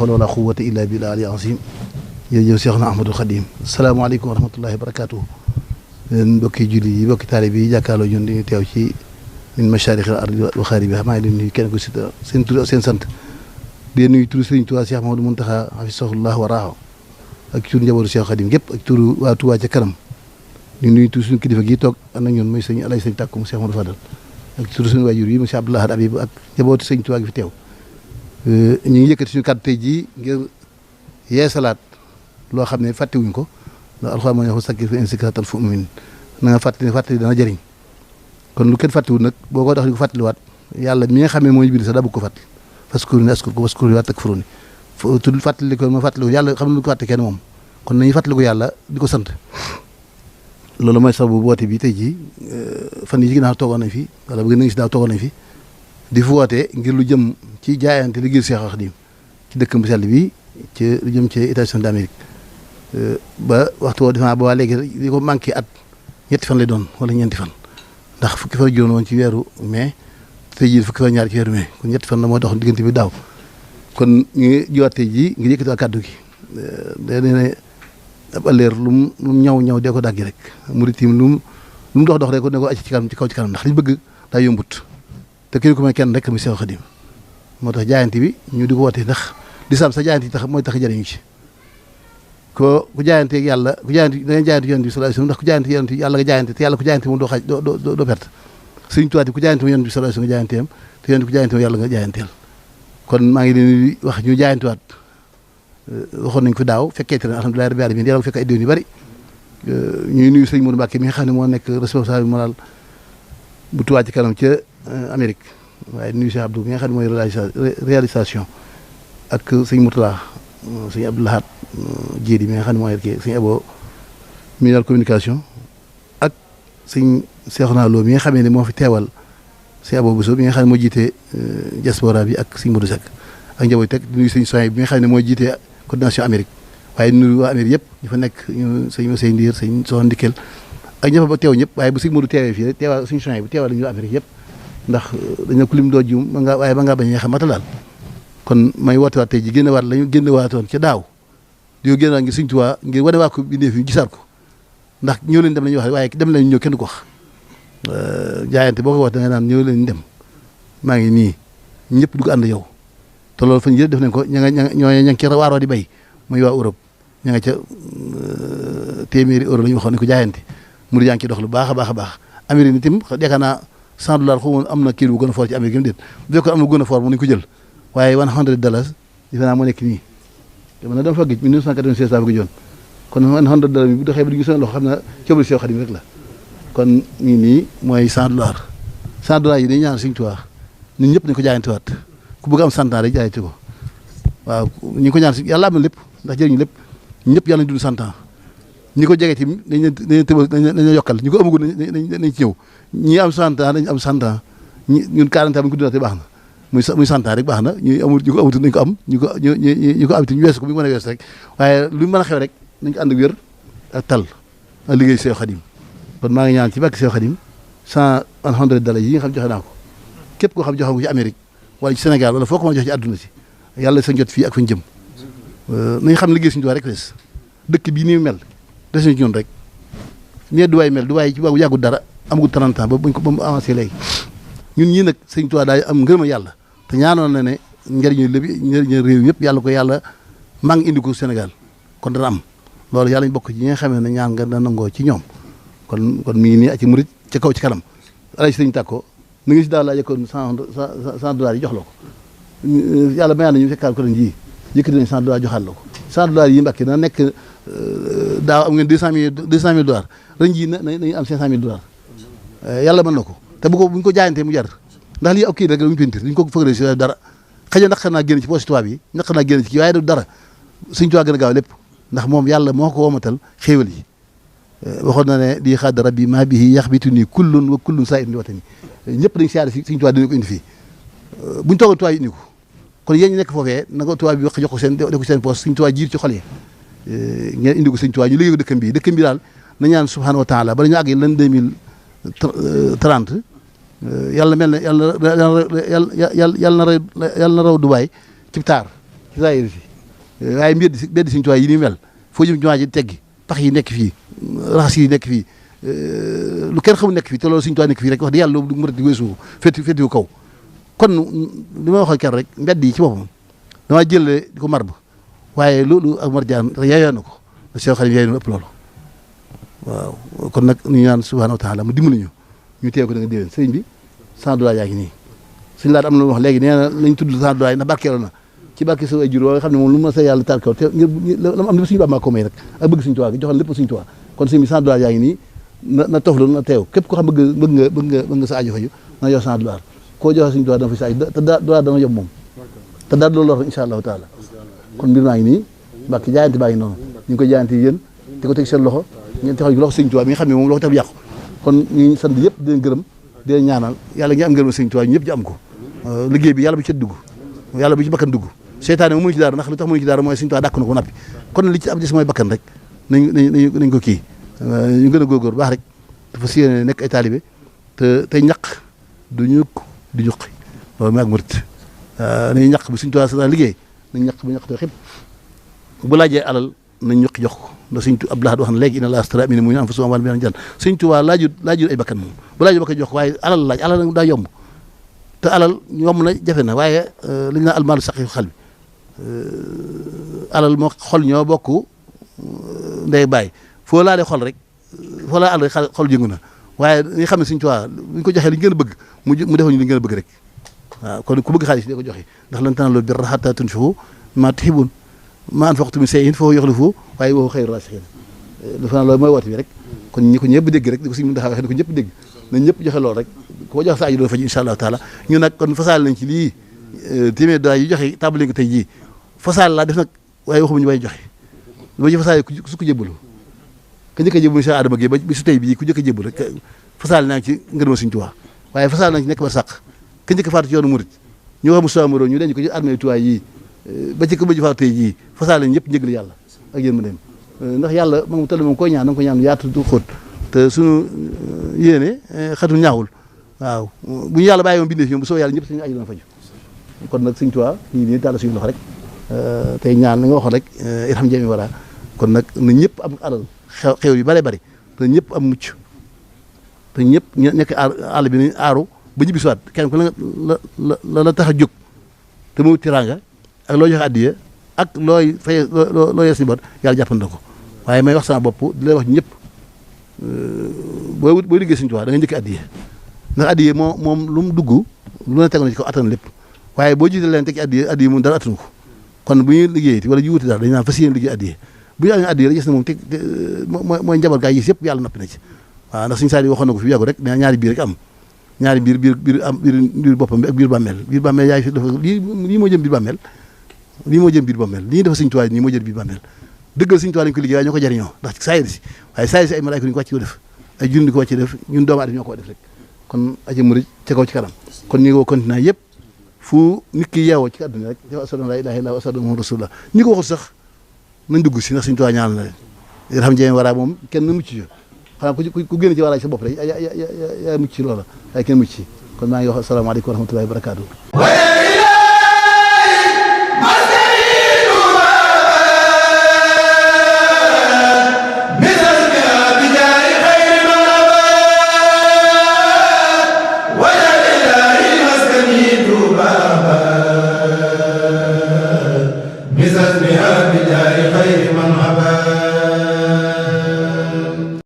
wala quwwata illa billah ali azim jërëjëf Seexna Ahmadul Xadim asalaamaaleykum wa rahmatullahi wa barakatuh leen mbokki julli yi mbokki taalibe yi jàkkaarloo ñun di teew ci min masharixil ardi wa xaaribiha maa ngi leen nuyu kenn ku si seen tur seen sant di nuyu turu Sëriñ Tuubaa Cheikh Mamadou Muntaxa hafisahullah wa raahu ak turu njabootu Cheikh Xadim gépp ak turu waa Touba ca kanam di nuyu turu suñu kilifa gi toog ànd ak ñun muy sëñ Alaaji Sëñ Tàkku mu Cheikh Modou Fadal ak turu suñu waajur yi monsieur Abdoulaye Habib ak njabootu Sëriñ Tuubaa gi fi teew ñu ngi yëkkati suñu kàddu tey jii ngir yeesalaat loo xam ne fàttewuñ ko ndax alxuraan moo ne ko sakkir fi insikratal fu mumin na nga fàttali dana jëriñ kon lu kenn fàttewul nag boo ko tax di ko fàttaliwaat yàlla mi nga xam ne moo ñu bind sax daa bëgg ko fàttali faskuruni askurkum waskuruni wa takfuruni tudd fàttali ko ma fàttaliku yàlla xam ne lu ko fàtte kenn moom kon nañu fàttaliku yàlla di ko sant loolu mooy sababu woote bi tey jii fan yi ci ginnaaw toogoon nañ fi wala bëgg nañ si daaw toogoon nañ fi di fi woote ngir lu jëm ci jaayante liggéey Cheikh Khadim ci dëkk bu sell bi ci lu jëm ci États-Unis d'Amérique ba waxtu woo defa ba waa léegi li ko manqué at ñetti fan lay doon wala ñeenti fan ndax fukki fan juróom woon ci weeru mai tey jii fukki fan ñaar ci weeru mai kon ñetti fan la moo dox diggante bi daaw kon ñu ngi jiwaat tey jii ngir yëkkati kàddu gi day ne ab ëllëer lu mu ñaw dee ko dàggi rek murit tim lu mu dox rek ne ko acc ci kanam ci kaw ci kanam ndax liñ bëgg daa yombut te kii ko may kenn rek muy Cheikh Khadim moo tax jaayante bi ñu di ko woote ndax lislaam sa jaayante yi tax mooy tax jëriñu ci ku jaayanteeg yàlla ku jaayante da ngay jaayante yonent bi sallallahu alayhi wasallam ndax ku jaayante yonent yàlla nga jaayante te yàlla ku jaayante moom doo xaaj doo perte Sëriñ Tuubaa ku jaayante moom yonent bi sallallahu alayhi wasallam nga jaayanteem te yonent ku jaayante moom yàlla nga jaayanteel kon maa ngi leen di wax ñu jaayantewaat waxoon nañ ko daaw fekkee te ne alhamdulilah rabbil alamin yàlla fekk ay déwén yu bari ñuy nuyu sëñ Modou Mbacke mi nga xam ne moo nekk responsable moral bu Touba ci kanam ca Amérique waaye nuyu Cheikh Abdou mi nga xam ne mooy réalisation ak sëñ Moutala sëñ Abdoulahat Jéedi mi nga xam ne mooy kii sëñ Abo minal communication ak sëñ Cheikhouna Lo mi nga xamee ne moo fi teewal sëñ Abo Bousso mi nga xam ne moo jiite diaspora bi ak sëñ Modou Seck ak njaboot teg nuyu sëñ Soy bi nga xam ne mooy jiite coordination Amérique waaye nuyu waa Amérique yëpp ñu fa nekk ñu sëñ Sey Ndiir sëñ Soxna Ndikel ak ña fa ba teew ñëpp waaye bu sëñ Modou teewee fii rek teewal suñu Soy bu teewal ñu Amérique yëpp ndax dañu ko lim doo jiw ma nga waaye ba ngaa bañ a xam matalaal kon may woote waat tey ji génne waat la ñu génne waatoon ca daaw di ko génne waat ngir Sëñ Tuubaa ngir wane waa ko bindee fi gisaat ko ndax ñëw leen dem la ñuy wax waaye dem lañu ñëw kenn du ko wax jaayante boo ko wax da nga naan ñëw leen dem maa ngi nii ñëpp du ko ànd yow te loolu fan yii def nañ ko ña ngi ca waaroo di bay muy waa Europe ña nga ca téeméeri euro la ñu waxoon ne ko jaayante mu di yaa ngi ci dox lu baax a baax a baax Amérique ni tim yaakaar naa $100 xaw am na kii bu gën a fort ci Amérique déet bu fekkoon am na gën a fort mu nañu ko jël waaye $100 defe naa moo nekk nii dama ne dama fa gëj 1996 laa bëgg joon kon $100 bi bu doxee ba di gis loxo xam na coobali Cheikh Khadim rek la kon ñii nii mooy $100 $100 yi dañuy ñaan Sëñ Tuubaa ñun ñëpp nañu ko jaayantewaat ku bëgg am 100 ans rek jaayante ko waaw ñu ngi ko ñaan si yàlla am na lépp ndax jëriñu lépp ñëpp yàlla nañ dund 100 ans ñi ko jege tim dañ leen tëbal dañ leen yokkal ñi ko amagul nañ ci ñëw ñi am 60 ans dañ am 100 ans ñun 40 ans bu ñu ko dundatee baax na muy 100 ans rek baax na ñu amul ñu ko amut nañ ko am ñu ko am ñu weesu ko bi mu mën a weesu rek waaye lu mën a xew rek nañ ko ànd ak wér ak tal ak liggéey Cheikh Khadim kon maa ngi ñaan ci bàkk Cheikh Khadim $100 yi nga xam joxe naa ko képp koo xam joxe ko ci Amérique wala ci Sénégal wala foo ko mën a joxe ci àdduna si yàlla sa jot fii ak fañ jëm nañ xam liggéey Sëñ Tuubaa rek des dëkk bii ni mel des na ci ñun rek ñee Dubaay mel Dubaay ci waagu yàggul dara amagul 30 ans ba mu avancé léegi ñun ñii nag Sëñ Tuubaa daay am ngërëma yàlla te ñaanoon na ne njëriñu réew yëpp yàlla ko yàlla maa ngi indi ko Sénégal kon dana am loolu yàlla ñu bokk ci ñi nga xamee ne ñaan nga dana nangoo ci ñoom kon mi ngi nii ak ci murit ca kaw ci kanam alay si Sëñ Tàkko nu ngi si daal laa yëkkoon $100 yi jox la ko yàlla mayaan nañu fekkaat ko ren jii yëkkati nañ $100 joxaat la ko $100 yi Mbàkke na nekk daaw am ngeen $200,000 ren jii nañu am $500,000 yàlla mën na ko te bu ñu ko jaayantee mu jar ndax lii ak kii rek la ñu pentir duñ ko fëgale si dara xëy na naqar naa génn ci poche tubaab yi naqar naa génn ci kii waaye du dara Sëñ Tuubaa gën a gaaw lépp ndax moom yàlla moo ko womatal xéewal yi waxoon na ne di xadd rabbi maa bihi yaxbitu nii kullun wa kullun saa it li watani ñëpp dañ siyaare si Sëñ Tuubaa dina ko indi fii buñ toogal tubaab yi indi ko kon yéen ñi nekk foofee na ko tubaab bi wax jox ko seen def ko seen poche Sëñ Tuubaa jiir ci xol yi ngeen indi ko Sëñ Tuubaa ñu liggéey ko dëkkam bi daal na ñaan subhaanahu wa taala bala ñu àgg lan 2030 yàlla mel ne yàlla na raw Dubaay ci taar ci zaahir fi waaye mbedd Sëñ Tuubaa yi ni mel foo jëm jumaa ji teggi pax yi nekk fii raxas yi nekk fii lu kenn xamul nekk fii te loolu Sëñ Tuubaa nekk fii rek wax di yàlla lu mu rëdd weesu fétti kaw kon li ma waxoon kenn rek mbedd yi ci boppam damaa jëlee di ko marb waaye loolu ak marjaan yaayoo na ko Cheikh Khadim yaay na ëpp loolu waaw kon nag ñu ñaan subhaanahu wa taala mu dimbali ñu teew ko da nga déwén sëriñ bi sans douleur yaa ngi nii suñu laat am na lu wax léegi nee na lañ tudd sans douleur na barkeelu na ci barke sa ay jur nga xam ne moom lu ma sa yàlla taal kaw te la am lépp suñu baa maa ko may rek ak bëgg Sëriñ Tuubaa gi joxal lépp Sëriñ Tuubaa kon sëriñ bi sans douleur yaa ngi nii na toflu na teew képp ko xam bëgg nga sa aju faju na yow sans douleur koo joxe Sëriñ Tuubaa dana fa sa aju te douleur dana yóbbu moom te daal loolu lor incha allahu taala kon mbir maa ngi nii mbàkk jaayante baa ngi noonu ñu ngi koy jaayante yéen te ko teg seen loxo ngeen texal loxo Sëriñ Tuubaa mi nga xam ne moom loxo tax yàqu kon ñu sant yëpp di leen gërëm di leen ñaanal yàlla ngi am ngërëm Sëriñ Tuubaa ñëpp ji am ko liggéey bi yàlla bu ci dugg yàlla bu ci bakkan dugg seytaane mu mënu ci dara ndax li tax mënu ci dara mooy Sëriñ Tuubaa dàkk na ko nappi kon li ci am des mooy bakkan rek nañ ko kii ñu gën a góorgóor baax rek dafa siyéene nekk ay taalibe te ñaq du ñukk du ñuqi loolu mooy ak murit nañu ñaq bi Sëriñ Tuubaa sa liggéey nañ ñaq bu ñaq te xib bu laajee alal nañ ñuqi jox ko ndax Sëriñ Tuubaa Abdoulaye wax na léegi inna Allaaha ashtaraa mina l-mu'miniina anfusahum wa amwaalahum bi anna janna Sëriñ Tuubaa laajul ay bakkan moom bu laajul bakkan jox ko waaye alal laaj alal nag daa yomb te alal yomb na jafe na waaye li ñu naan almaalu saqiihu xal bi alal moo xol ñoo bokk ndey baay foo laalee xol rek foo laa àll rek xol jëngu na waaye li nga xam ne Sëriñ Tuubaa bu ñu ko joxee li ñu gën a bëgg mu defal ñu li ñu gën a bëgg rek waaw kon ku bëgg xaalis di ko joxe ndax lan tanaalul birra hattaa tunfiqu mimmaa tuhibbuun maa anfaqtum min shay'in fa huwa yukhlifuhu waaye wa huwa khayru raasiqiin dafa naa loolu mooy woote bi rek kon ñi ko ñëpp dégg rek di ko Sëriñ Muntaxa waxee ni ko ñëpp dégg nañ ñëpp joxe loolu rek ko jox sa aju doon faj incha allahu taala ñu nag kon fasaal nañ ci lii téeméer daa yu joxe tàmbali ko tey jii fasaal laa def nag waaye waxuñu way joxe ba ci fasaal su ko jébbalu ka njëkk a jébbalu Cheikh Adama Gueye ba bi su tey bii ku njëkk a jébbalu rek fasaal naa ci ngërëma Sëriñ Tuubaa waaye fasaal nañ ci nekk ba sàq ka njëkk a faatu ci yoonu murit ñu wax Moussa Moro ñu denc ko ci armée Tuubaa yii ba ci ko ba ji faatu tey jii fasaal nañ ñëpp njëgal yàlla ak yéen ma dem ndax yàlla moom tëdd moom koy ñaan da nga ko ñaan yaatu du xóot te suñu yéene xatul ñaawul waaw bu ñu yàlla bàyyi woon bindee fi bu soo yàlla ñëpp suñu aju doon faju kon nag Sëriñ Tuubaa ñii nii tàll suñu loxo rek tey ñaan li nga waxoon rek irham jami wara kon nag na ñëpp am alal xew yu bare bari te ñëpp am mucc te ñëpp nekk àll bi nañ aaru ba ñibbi siwaat kenn ku la tax a jóg te mu tiraanga ak loo joxe addiya ak looy fay loo yees si bot yàlla jàppandoo ko waaye may wax sama bopp di lay wax ñëpp boo liggéey Sëriñ Tuubaa da nga njëkk addiya ndax addiya moom lu mu dugg lu ne teg na ci ko attan lépp waaye boo jiite leen teg ci addiya moom dara attanu ko kon bu ñuy liggéey wala ñu wuti dara dañu naan fas yéene liggéey addiya bu ñu amee addiya rek gis na moom teg mooy njaboot gaa yi yëpp yàlla noppi na ci waaw ndax Sëriñ Saaliw waxoon na ko fi yàggu rek ne ñaari biir rek am ñaari biir boppam bi ak biir bàmmeel yaay fi dafa lii moo jëm biir bàmmeel lii moo jëm biir bàmmeel li ñuy def Sëriñ Tuubaa nii moo jëm biir bàmmeel dëggal Sëriñ Tuubaa lañ ko liggéey waaye ñoo ko jariñoo ndax saayir si waaye saayir si ay malaayka ñu ko wàcc ko def ay junni ko wàcc def ñun doomu aadama ñoo ko def rek kon aji murid ca kaw ci kanam kon ñu ngi woo continent yëpp fu nit ki yeewoo ci àdduna rek dafa ashhadu an laa ilaaha illallaah wa ashhadu anna muhammadan rasuulullaah ñi ko waxul sax nañ dugg si ndax Sëriñ Tuubaa ñaanal na leen irham jami wara moom kenn mucc ci xanaa ku génn ci waraay sa bopp rek yaa mucc ci loola waaye kenn mucc ci kon maa ngi wax asalaamaaleykum wa rahmatullaahi wa barakaatuh بها